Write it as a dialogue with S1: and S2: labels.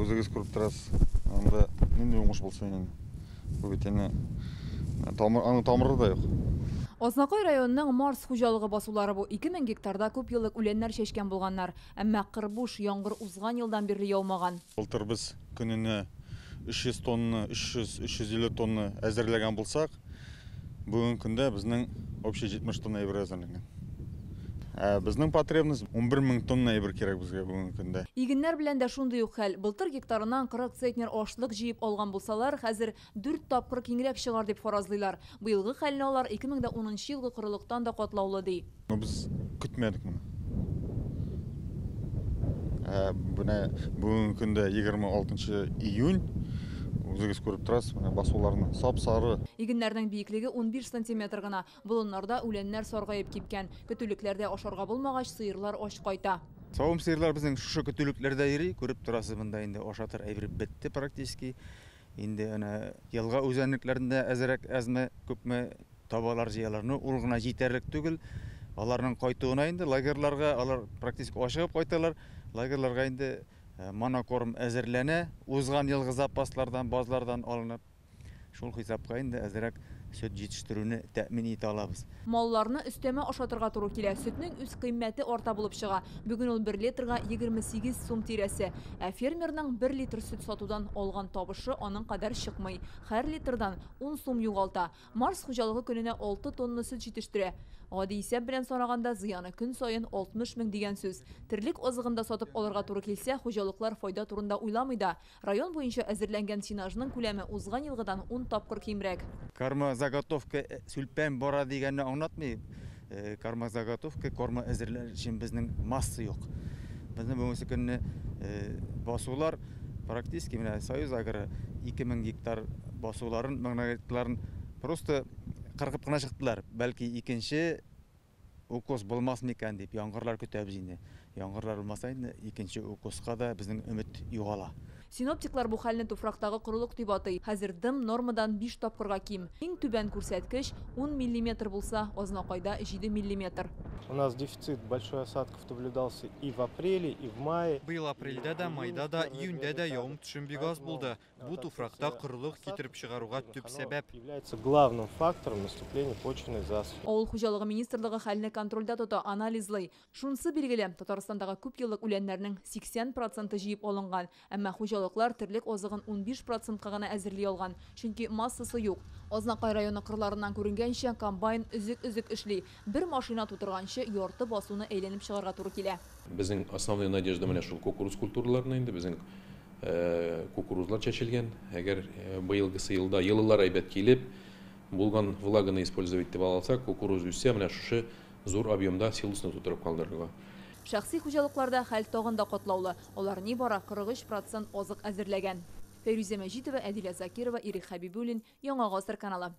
S1: Үзегез күреп торасыз. Анда нинди уңыш булсын инде. Бу бит инде тамыр, аның тамыры да юк.
S2: Азнакай районының Марс хуҗалыгы басулары бу. 2000 гектарда күпьеллык үләннәр чәчкән булганнар. Әмма кыр буш, яңгыр узган елдан бирле яумаган.
S1: Былтыр без көненә 300 тонна, 300-350 тонна әзерләгән булсак, бүгенге көндә безнең общий 70 тонна әйбер әзерләнгән. Ә безнең потребность 11 мең тонна әйбер кирәк безгә бүгенге көндә.
S2: Игеннәр белән дә шундый ук хәл. Былтыр гектарыннан 40 центнер ашлык җыеп алган булсалар, хәзер 4 тапкыр киңрәк чыгар дип фаразлыйлар. Быелгы хәлне алар 2010 елгы корылыктан да катлаулы ди.
S1: Но без көтмәдек моны. Ә менә бүгенге көндә 26 июнь, үзегез күреп торасыз, менә басуларны сап-сары.
S2: Игеннәрнең биеклеге 15 сантиметр гына. Болыннарда үләннәр саргаеп кипкән. Көтүлекләрдә ашарга булмагач, сыерлар ач кайта.
S3: Савым сыерлар безнең шушы көтүлекләрдә йөри, күреп торасыз, монда инде ашатыр әйбер бетте практически. Инде әнә елга үзәнлекләрендә әзрәк әзме күпме табалар җыялар. Ну, ул гына җитәрлек түгел. Аларның кайтуына инде лагерьларга, алар практически ашыгып кайталар. Лагерьларга инде монокорм әзерләнә, узган елгы запаслардан, базлардан алынып. Шул хисапка инде әзрәк сөт җитештерүне тәэмин итә алабыз.
S2: Малларны өстәмә ашатырга туры килә. Сөтнең үз кыйммәте арта булып чыга. Бүген ул 1 литрга 28 сум тирәсе. Ә фермерның 1 литр сөт сатудан алган табышы аның кадәр чыкмый. Һәр литрдан 10 сум югалта. Марс хуҗалыгы көненә 6 тонна сөт җитештерә. Гади исәп белән санаганда зыяны көн саен 60 мең дигән сүз. Терлек азыгын да сатып алырга туры килсә, хуҗалыклар файда турында уйламый да. Район буенча әзерләнгән сенажның күләме узган елгыдан 10 тапкыр кимрәк.
S3: Кормозаготовка сүлпән бара дигәнне аңлатмый. Кормозаготовка, корма әзерләр өчен безнең масса юк. Безнең бүгенге көнне басулар практически менә Союз Агро 2000 гектар басуларын, меңнәр просто кыркып кына чыктылар. Бәлки икенче укос булмас микән дип яңгырлар көтәбез инде. Яңгырлар булмаса инде икенче укоска да безнең өмет югала.
S2: Синоптиклар бу хәлне туфрактагы корылык дип атый. Хәзер дым нормадан 5 тапкырга ким. Иң түбән күрсәткеч 10 миллиметр булса, Азнакайда 7 миллиметр.
S4: У нас дефицит большой осадков наблюдался и в апреле, и в мае.
S5: Быел апрельдә дә, майда да, июньдә дә явым-төшем бик аз булды. Бу туфракта корылык китереп чыгаруга төп сәбәп.
S4: Является главным фактором наступления почвенной засухи.
S2: Авыл хуҗалыгы министрлыгы хәлне контрольдә тота, анализлый. Шунысы билгеле, Татарстандагы күпьеллык үләннәрнең 80% җыеп алынган. Әмма хуҗалыклар терлек азыгын 15%-ка гына әзерли алган, чөнки массасы юк. Азнакай районы кырларыннан күренгәнчә, комбайн өзек-өзек эшли. Бер машина тутырганчы ярты басуны әйләнеп чыгарга туры килә.
S6: Безнең основная надежда менә шул кукуруз культураларына инде, безнең кукурузлар чәчелгән. Әгәр быелгысы елда елылар әйбәт килеп, булган влаганы использовать итеп алсак, кукуруз үсә, менә шушы зур объемда силосны тутырып калдырырга.
S2: Шәхси хуҗалыкларда хәл тагын да катлаулы. Алар нибары 43% азык әзерләгән. Фәйрүзә Мәҗитова, Әдилә Закирова, Ирек Хәбибуллин, Яңа Гасыр каналы.